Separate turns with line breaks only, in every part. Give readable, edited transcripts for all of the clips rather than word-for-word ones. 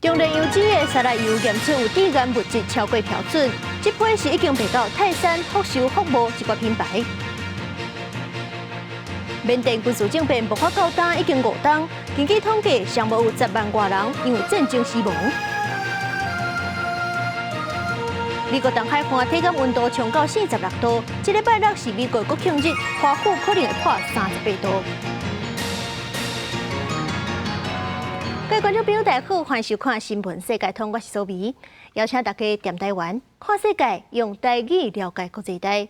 中煉油脂的沙拉油檢出有致癌物質超過標準，這批是已經賣到泰山、福壽、福茂這個品牌。緬甸軍事政變爆發到今已經5冬，根據統計，上無有10萬外人因為戰爭死亡。美國東海岸體感溫度衝到46度，這禮拜六是美國國慶日，華府可能會破38度。各位觀眾朋友，大家好，歡迎收看《新聞世界通》，我是蘇美，邀請大家踮台灣看世界，用台語了解國際大。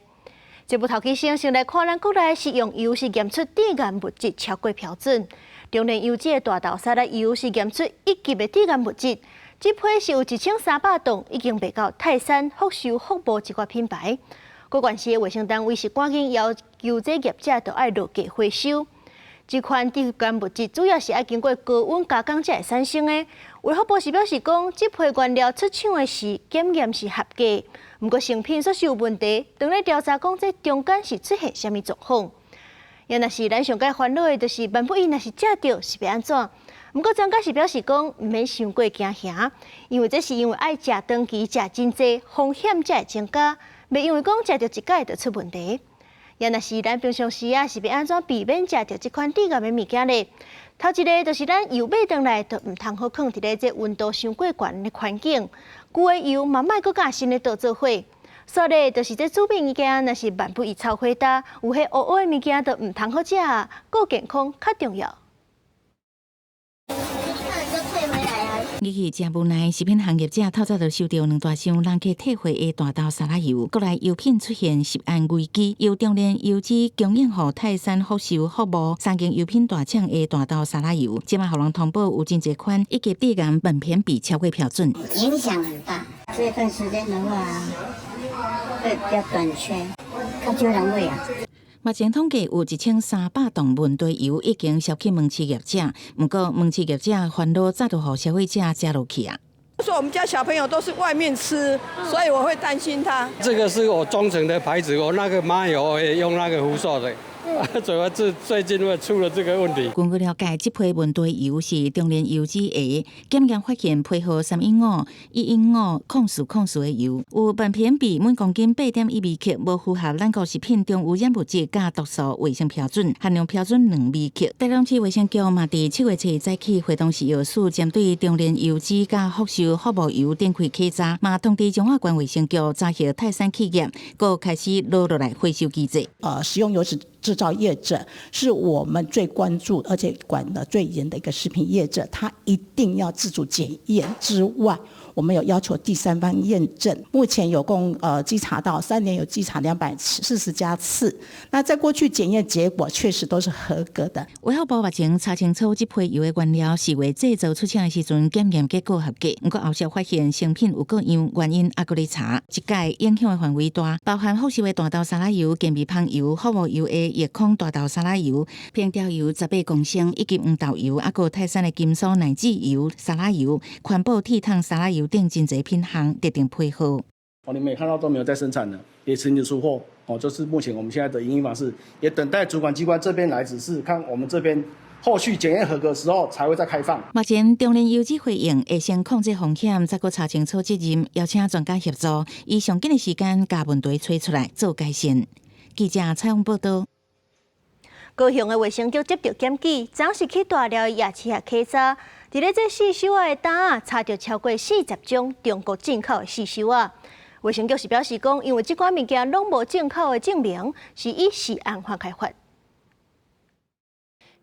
節目頭起先，先來看咱國內食用油是驗出致癌物質超過標準，中煉油脂的大豆沙拉油是驗出一級的致癌物質。這批是有1300磅，已經賣到泰山、福壽、福茂這個品牌。高雄市的衛生單位是趕緊要求這業者都愛落架回收。這款致癌物質主要是愛經過高溫加工才會產生的。衛福部是表示講，這批原料出廠的時檢驗是合格，毋過成品煞是有問題。當咧調查講，這中間是出現啥物狀況？也若是咱上蓋煩惱的，就是萬不伊若是食著是欲按怎？毋過專家是表示講，毋免傷過驚嚇，因為這是因為愛食長期食真濟，風險才會增加，袂因為講食著一擺就出問題。也若是咱平常時啊，是欲按怎避免食著這款致癌的物件咧？頭一个就是咱油買轉來，就毋通好囥佇咧這溫度傷過懸的環境，舊的油嘛莫閣佮新的倒做伙。煞咧就是這煮物件，若是萬不伊炒火焦，有彼烏烏的物件，就毋通好食，顧健康較重要。
入去誠無奈，食品行業者透早就收著兩大箱人客退貨的大豆沙拉油，國內油品出現食安危機，由中煉油脂供應予泰山、福壽、福茂三間油品大廠的大豆沙拉油，這馬予人通報有真濟款一級致癌苯偏比超過標準，
影響很大。這段時間的話，會比較短缺，較少人買啊。
目前統計有1300磅問題油已經銷去門市業者，毋過門市業者煩惱早就予消費者食落去啊。
說我們家小朋友都是外面吃，所以我會擔心他。
這個是我忠誠的牌子，我那個麻油也用那個福壽的。主要是最近會出了這個問題。
根據了解，這批問題油是中煉油脂的檢驗發現批號315-115-0404的油，有苯偏比每公斤8.1微克，無符合咱國食品中污染物質佮毒素衛生標準，限量標準2微克。台中市衛生局嘛，佇7月7日早起，會同食藥署針對中煉油脂佮福壽福茂油展開稽查，嘛通知彰化縣衛生局查核泰山企業，閣開始落落來回收機制。
食用油脂製造業者是我們最關注而且管得最嚴的一個食品業者，他一定要自主檢驗之外，我們有要求第三方驗證。目前有共稽查到3年有稽查240家次，那在過去檢驗結果確實都是合格的。
衛福部目前查清楚這批油的原料是為製造出廠的時陣檢驗結果合格，毋過後續發現成品有過樣，原因猶閣咧查。這擺影響的範圍大，包含福壽的大豆沙拉油、健味芳油、福茂油的液空大豆沙拉油、平調油18公升，以及黃豆油，猶閣泰山的金酥奶籽油、沙拉油、環保鐵桶沙拉油等真濟品項特定批號。
哦，你們也看到都沒有在生產了，也停止出貨。哦，這是目前我們現在的營運方式，也等待主管機關這邊來指示，看我們這邊後續檢驗合格時候才會再開放。
目前中煉油脂回應會先控制風險，再閣查清楚責任，邀請專家協助，以上緊的時間共問題揣出來做改善。記者採訪報道。
高雄的衛生局接著檢舉，昨是去大寮夜市仔稽查，佇咧這四手仔的擔仔查著超過40種中國進口的四手仔。衛生局是表示講，因為這款物件攏無進口的證明，是以食安法開罰。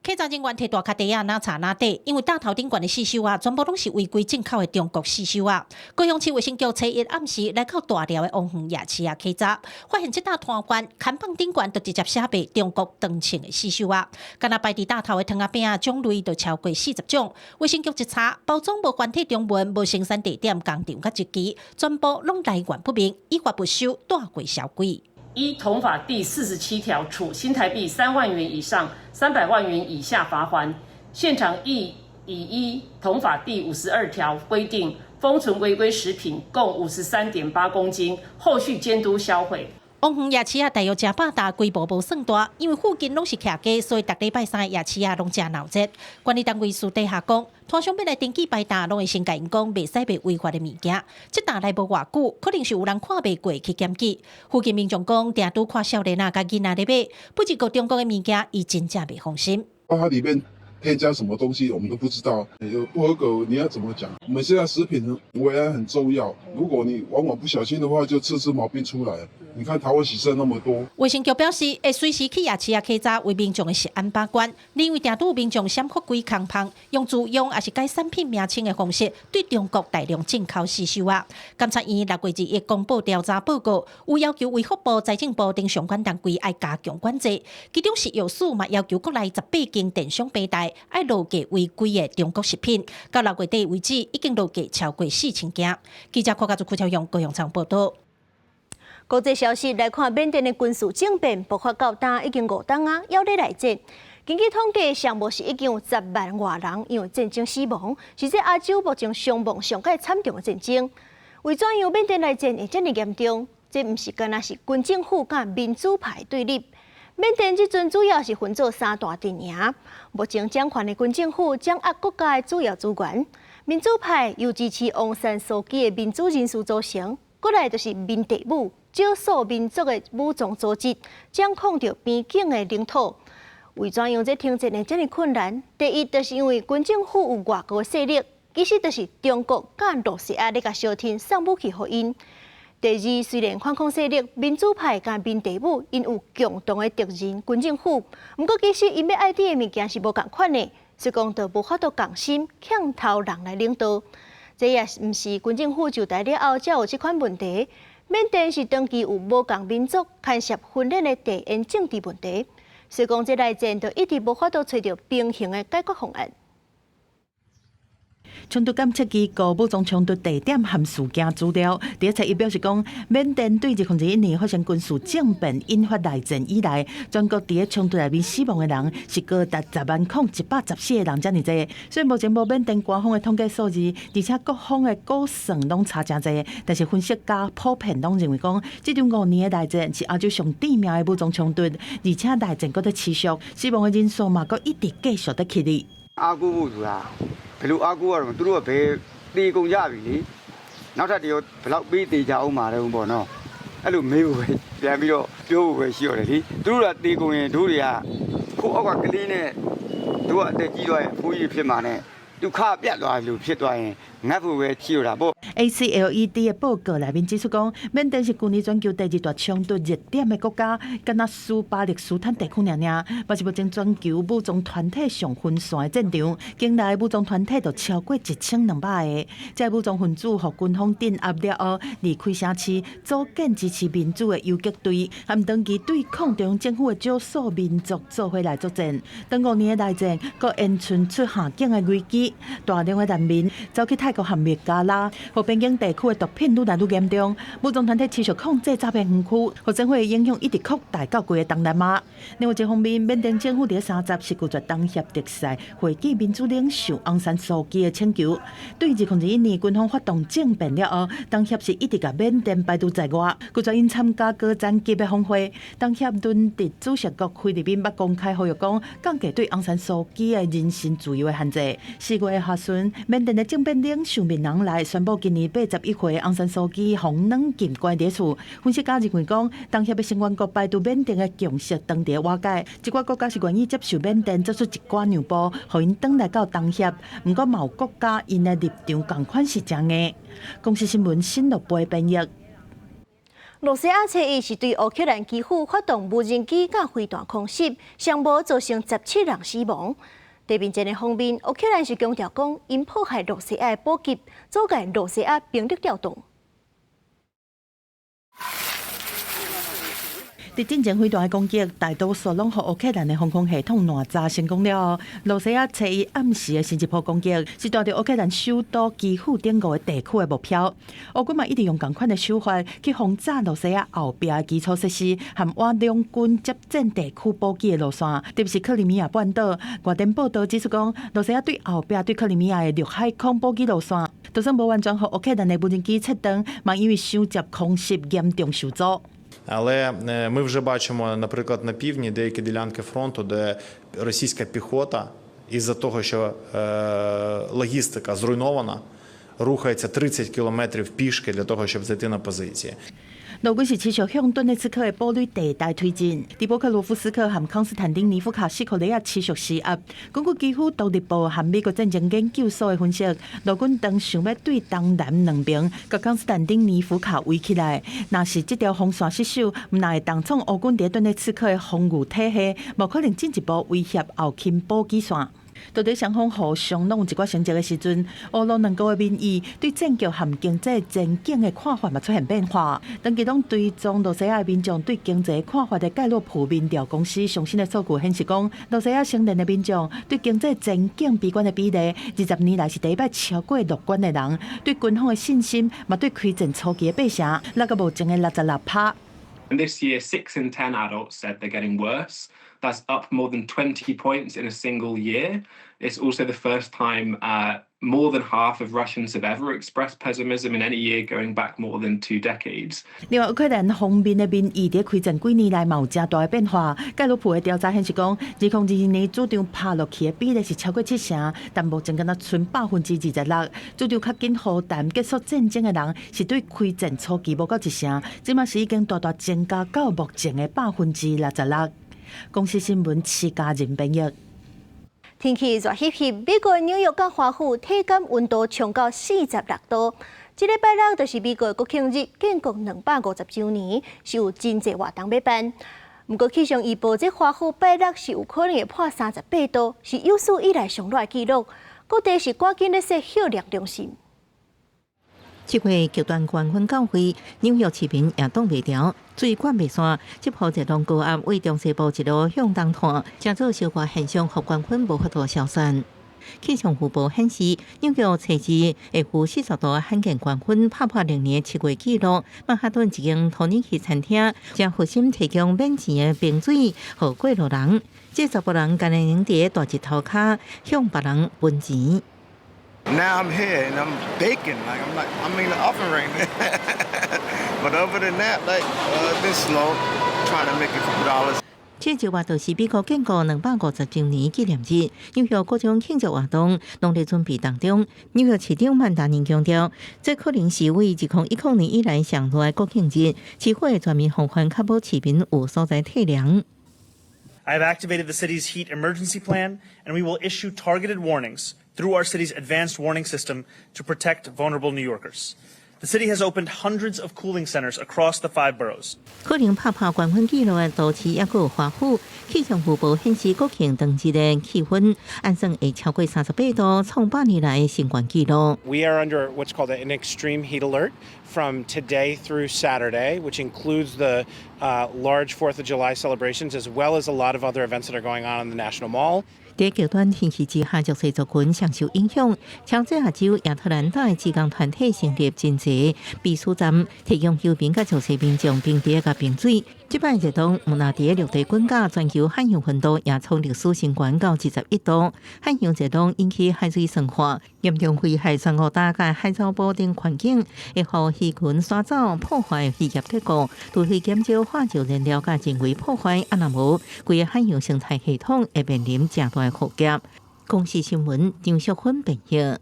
稽查人員提大卡袋仔，哪查哪綴，因為擔頭頂懸的四手仔，全部攏是違規進口的中國四手仔。高雄市衛生局初一暗時來到大寮的王園夜市仔稽查，發現這擔攤販看板頂懸就直接寫賣中國長銃的四手仔，干焦擺佇擔頭的糖仔餅仔種類就超過40種。衛生局一查，包裝無繁體中文，無生產地點、工廠佮日期，全部攏來源不明，依法沒收帶過銷毀。
依同法第47條，處新台幣3萬元以上300萬元以下罰鍰。現場亦已依同法第52條規定，封存違規食品共53.8公斤，後續監督銷毀。
王園夜市仔大約100擔，規模無算大，因為附近攏是徛家，所以逐禮拜三夜市仔攏誠鬧熱。管理單位私底下講，攤商欲來登記擺檔，攏會先共𪜶講袂使賣違法的物件。這檔來無偌久，可能是有人看袂過去檢舉。附近民眾講，定拄看少年仔佮囡仔咧買，不過中國的物件，伊真正袂放心。
它裡面添加什麼東西，我們都不知道。有不合格，你要怎麼講？我們現在食品維安很重要，如果你往往不小心的話，就吃出毛病出來。你看台灣洗腎那麼多。
衛生局表示，會隨時去夜市仔稽查，為民眾的食安把關。因為定拄有民眾閃覆規空芳，用自用抑是改產品名稱的方式，對中國大量進口死鏽仔。監察院6月21公布調查報告，有要求衛福部、財政部等相關單位愛加強管制，其中食藥署嘛要求國內18間電商平台愛落架違規的中國食品。到6月底為止，已經落架超過4000件。記者柯家祖、柯超勇高雄場報道。
國際消息來看，緬甸的軍事政變爆發到今已經5冬啊，猶咧內戰。根據統計，上無是已經有10萬外人因為戰爭死亡，是這亞洲目前傷亡上蓋慘重的戰爭。為怎樣緬甸內戰會遮爾嚴重？這毋是干焦是軍政府佮民主派對立。緬甸這陣主要是分做三大陣營，目前掌權的軍政府掌握國家的主要資源，民主派由支持翁山蘇姬的民主人士組成，過來就是民地武。少數民族的武裝組織掌控著邊境的領土。為怎樣這停戰會遮爾困難？第一，就是因為軍政府有外國勢力，其實就是中國佮羅西亞咧共相挺送武器予𪜶。第二，雖然反抗勢力民主派佮民地武𪜶有共同的敵人軍政府，毋過其實𪜶欲愛佇的物件是無仝款的，所以講就無法度共心牽頭人來領導。這也毋是軍政府上台了後才有這款問題。緬甸是長期有無仝民族牽涉分裂的地緣政治問題，所以講這內戰就一直無法度揣著平衡的解決方案。
衝突監測機構武裝衝突地點和事件資料，佇咧71表示講，緬甸對2021年發生軍事政變引發內戰以來，全國佇咧衝突內面死亡的人是高達100,114個人遮爾濟。雖然目前無緬甸官方的統計數字，而且各方的估算攏差誠濟，但是分析家普遍攏認為講，這場5年的內戰是亞洲上致命的武裝衝突，而且內戰閣咧持續，死亡的人數嘛閣一直繼續咧起哩。
အားကိုးဖို့ဆိုတာဘယ်လိုအားကိုးရတော့သူတို့ကဘယ်သေကုန်ကြပြီလေနောက်ထပ်တရောဘယ်လောက်ပေးသေးကြအောင်မှာတော့ပေါ့နော်အဲ့လိုမေးဖို့ပဲပြန်ပြီးတော့ပြောဖို့ပဲရှိရတယ်လေသူတို့ကသေကုန်ရင်တို့တွေကကိုအောက်ကကလေးနဲ့တို့ကအသက်ကြီးသွားရင်ဖိုးကြီးဖြစ်မှာနဲ့ဒုက္ခပြတ်သွားလို့ဖြစ်သွားရင်ငတ်ဖို့ပဲရှိရတာပေါ့
ACLED 的報告內面指出講，緬甸是舊年全球第二大衝突熱點的國家，敢若輸巴勒斯坦地區爾爾，嘛是目前全球武裝團體上分散的戰場，境內武裝團體就超過1200個。這武裝分子予軍方鎮壓了後，離開城市，組建支持民主的游擊隊，和長期對抗中央政府的少數民族做伙來作戰。當5年的內戰，閣延伸出下境的危機，大量的難民走去泰國和孟加拉，予邊境地區的毒品愈來愈嚴重，武裝團體持續控制詐騙園區，予戰火的影響一直擴大到規个東南亞。另外一方面，緬甸政府佇30是拒絕東協特使會見民主領袖昂山素姬的請求。對2021年軍方發動政變了後，東協是一直共緬甸排除在外，拒絕𪜶參加高層級的峰會。東協輪值主席國菲律賓捌公開呼籲講，降低對昂山素姬的人身自由的限制。4月下旬，緬甸的政變領袖敏昂萊宣布今年81歲昂山素姬予軟禁關佇厝。分析家認為講，東協的成員國排除緬甸的共識當佇瓦解，這寡國家是願意接受緬甸做出一寡讓步，予𪜶轉來到東協。毋過嘛有國家𪜶的立場仝款是誠硬。公視新聞新樂貝編譯。
羅西亞初一是對烏克蘭基輔發動無人機佮飛彈空襲，上無造成17人死亡。地面戰的方面，烏克蘭是強調講，𪜶破壞羅西亞的補給，阻礙羅西亞兵力調動。
佇進前飛彈的攻擊，大多數攏予烏克蘭的防空系統爛炸成功了後，羅西亞初一暗時的新一波攻擊，是帶著烏克蘭首都基輔等五个地區的目標。烏軍嘛一直用仝款的手法去轟炸羅西亞後壁的基礎設施，和挖兩軍接戰地區補給的路線，特別是克里米亞半島。外電報道指出講，羅西亞對後壁對克里米亞的陸海空補給路線，就算無完全予烏克蘭的無人機切斷，嘛因為傷捷空襲嚴重受阻。
Але ми вже бачимо, наприклад, на півдні деякі ділянки фронту, де російська піхота Із-за того, що логістика зруйнована, рухається 30 кілометрів пішки для того, щоб зайти на позиції.
俄軍是持續向頓涅茨克的堡壘地帶推進，佇波克羅夫斯克和康斯坦丁尼夫卡四個雷亞持續施壓。根據基輔獨立報和美國戰爭研究所的分析，俄軍當想欲對東南兩邊共康斯坦丁尼夫卡圍起來，若是這條防線失守，毋但會重創烏軍佇頓涅茨克的防禦體系，無可能進一步威脅後勤補給線。到底雙方互相攏有一寡成績的時陣，烏俄兩國的民意對戰局和經濟前景的看法嘛出現變化。長期攏追蹤羅西亞民眾對經濟看法的蓋洛普民調公司上新的數據顯示，講羅西亞成年的民眾對經濟前景悲觀的比例，20年來是第一擺超過樂觀的人，對軍方的信心嘛對開戰初期的8成，落到目前的66趴。
This year, 6 in 10 adults said they're getting worse. That's up more than 20 points in a single year. It's also the first time more than half of Russians have ever expressed pessimism in any year going back more than 2 decades.
另外，烏克蘭方面的民意佇開戰幾年來嘛有誠大的變化。蓋洛普的調查顯示講，2022年主張拍落去的比例是超過7成，但目前敢若賰26%。主張較緊和談結束戰爭的人是對開戰初期無夠1成，這馬是已經大大增加到目前的66%。公視新聞徐家仁編譯。
天氣熱翕翕，美國紐約佮華府體感溫度衝到46度。這禮拜六就是美國國慶日，建國250週年，是有真濟活動欲辦。毋過氣象預報，這華府拜六是有可能會破38度，是有史以來上熱的紀錄。各地是趕緊咧設歇涼中心。
這回極端高溫到位，紐約市民也擋袂牢，水灌袂散。這波熱浪高壓對中西部一路向東拖，成做燒熱現象，予高溫無法度消散。氣象預報顯示，紐約初二會負40度罕見高溫，拍破歷年7月紀錄。曼哈頓一間土耳其餐廳誠熱心提供免錢的冰水，予過路人。這查埔人干焦會佇大日頭跤向別人分錢。
Now I'm here and I'm baking, like I'm in the oven right now. But other than that, like been slow, trying to make a couple dollars.
這就話就是美國建國250週年紀念日，紐約各種慶祝活動攏佇準備當中。紐約市長曼達尼強調，這可能是為2010年以來上熱的國慶日，市府會全面防範，確保市民有所在退涼。
I have activated the city's heat emergency plan, and we will issue targeted warnings through our city's advanced warning system to protect vulnerable New Yorkers. The city has opened hundreds of cooling centers across the five boroughs.
可能拍破高溫紀錄的都市，抑閣有華府。氣象預報顯示，國慶當日的氣溫按算會超過38度，創100年來的新高紀錄。
We are under what's called an extreme heat alert from today through Saturday, which includes the large 4th of July celebrations, as well as a lot of other events that are going on in the National Mall.
佇極端天氣之下，弱勢族群上受影響。喬治亞州亞特蘭大的志工團體成立真濟避暑站，提供遊民佮弱勢民眾冰袋佮冰水。這擺熱浪毋但佇陸地滾甲，全球海洋溫度也創歷史新高到21度。海洋熱浪引起海水酸化，嚴重危害珊瑚礁佮海藻堡等環境，會予魚群徙走，破壞漁業結構。除非減少化石燃料佮人為破壞，啊若無，規個海洋生態系統會面臨誠大的浩劫。公視新聞張淑芬編譯。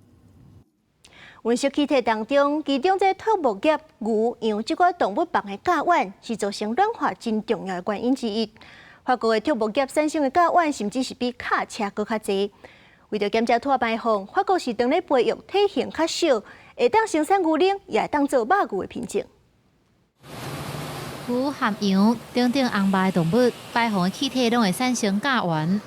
溫室氣體當中，其中這畜牧業牛羊這寡動物放的甲烷，是造成暖化真重要的原因之一。法國的畜牧業產生的甲烷，甚至是比轎車閣較濟。為著減少碳排放，法國是當咧培育體型較小、會當生產牛奶，也會當做肉牛的品種。
牛和羊等等紅肉的動物排放的氣體攏會產生甲烷。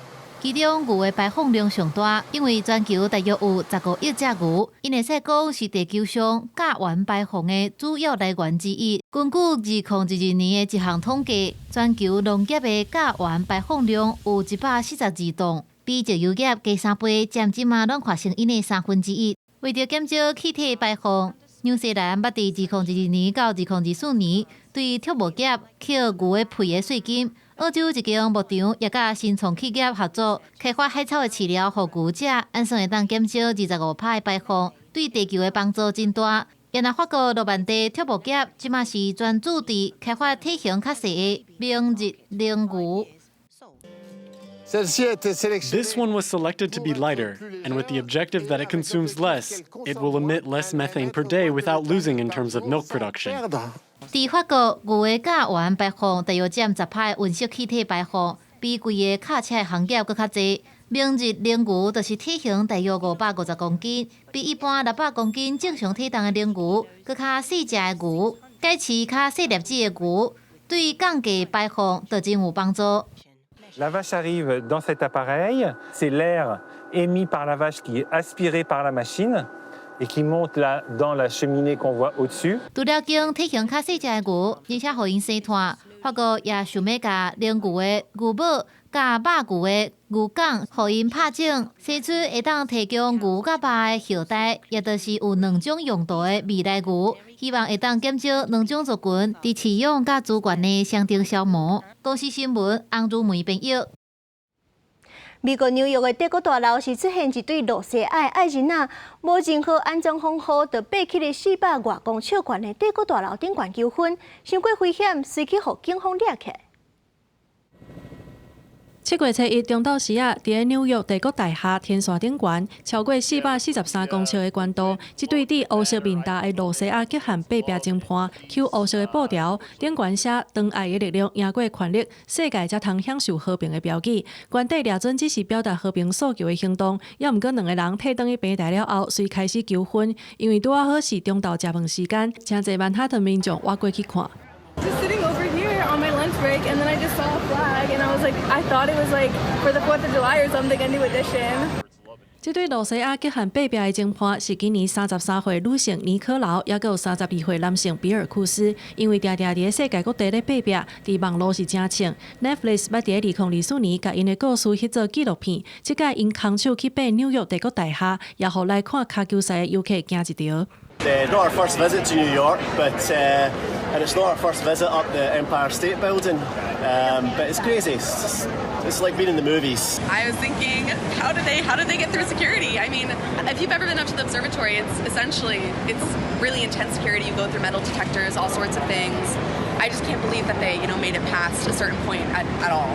其中牛的排放量上大，因為全球大約有15億隻牛，𪜶會使講是地球上甲烷排放的主要來源之一。根據2022年的一項統計，全球農業的甲烷排放量有142噸，比石油業加3倍，佔這馬暖化成因的1/3。為著減少氣體排放，紐西蘭捌佇2022年到2024年對畜牧業扣牛的屁的稅金。澳洲一間牧場也佮新創企業合作，開發海草的飼料予牛食，按算會當減少25%的排放，對地球的幫助真大。然而法國諾曼底畜牧業這馬是專注佇開發體型較細的明日奶牛。
This one was selected to be lighter, and with the objective that it consumes less, it will emit less methane per day without losing in terms of milk production.
佇法國，牛的甲烷排放大約佔10%溫室氣體排放，比規个卡車的行業閣較濟。明日奶牛就是體型大約550公斤，比一般600公斤正常體重的奶牛閣較細隻的牛，改飼較細粒子的牛，對降低排放就真有幫助。
La vache arrive dans cet appareil, c'est l'air émis par la vache qui est aspiré par la machine et qui monte là dans la cheminée qu'on voit au-dessus.
除了揀體型較細隻的牛，而且予𪜶生湠，法國也想欲共奶牛的牛母佮肉牛的牛犅，予𪜶拍種，生出會當提供牛佮肉的後代，也就是有兩種用途的未來牛，希望會當減少兩種族群佇飼養佮資源的雙重消磨。公視新聞洪如梅編譯。
美國紐約的帝國大樓是出現一對露西亞愛人仔，無任何安全防護，就爬去咧400外公尺懸的帝國大樓頂懸求婚，傷過危險，隨去予警方掠起來。
7月初一中晝時仔，佇咧紐約帝國大廈天線頂懸超過443公尺的懸度，這對戴烏色面罩的露西亞極限爬壁情伴，搝烏色的布條，頂懸寫“當愛的力量贏過權力，世界才通享受和平”的標語。懸底掠準只是表達和平訴求的行動，猶毋過兩个人退轉去平台了後，隨開始求婚，因為拄仔好是中晝食飯時間，誠濟曼哈頓民眾倚過去看。
Just sitting over here on my lunch break, and then I just saw a flag, and I was like, I thought it was like for the 4th of July or something, a new addition.
這對露西亞極限爬壁的情伴是今年33歲女性尼可勞，猶閣有32歲男性比爾庫斯。因為定定佇咧世界各地咧爬壁，佇網路是誠衝。Netflix 捌佇咧2024年共𪜶的故事翕做紀錄片，這擺𪜶空手去爬紐約帝國大廈，也予來看跤球賽的遊客驚一趒。
Not our first visit to New York, but and it's not our first visit up the Empire State Building. But it's crazy. It's like being in the movies.
I was thinking, how did they get through security? I mean, if you've ever been up to the observatory, it's essentially it's really intense security. You go through metal detectors, all sorts of things. I just can't believe that they made it past a certain point at all.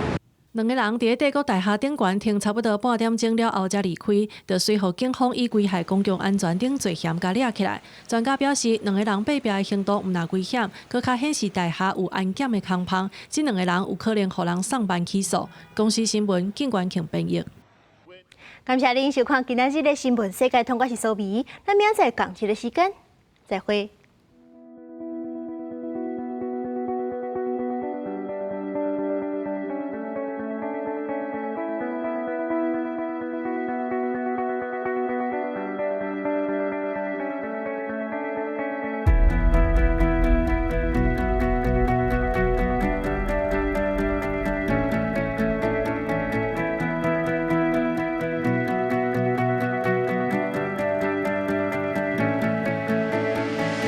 兩個人佇咧帝國大廈頂懸停差不多半點鐘了後才離開，就隨予警方以危害公共安全等罪嫌共掠起來。專家表示，兩個人爬壁的行動毋但危險，閣較顯示大廈有安檢的空縫。這兩個人有可能予人送辦起訴。公視新聞警官慶編譯。
感謝恁收看今仔日的新聞世界通，我是蘇美，咱明仔載仝一个時間再會。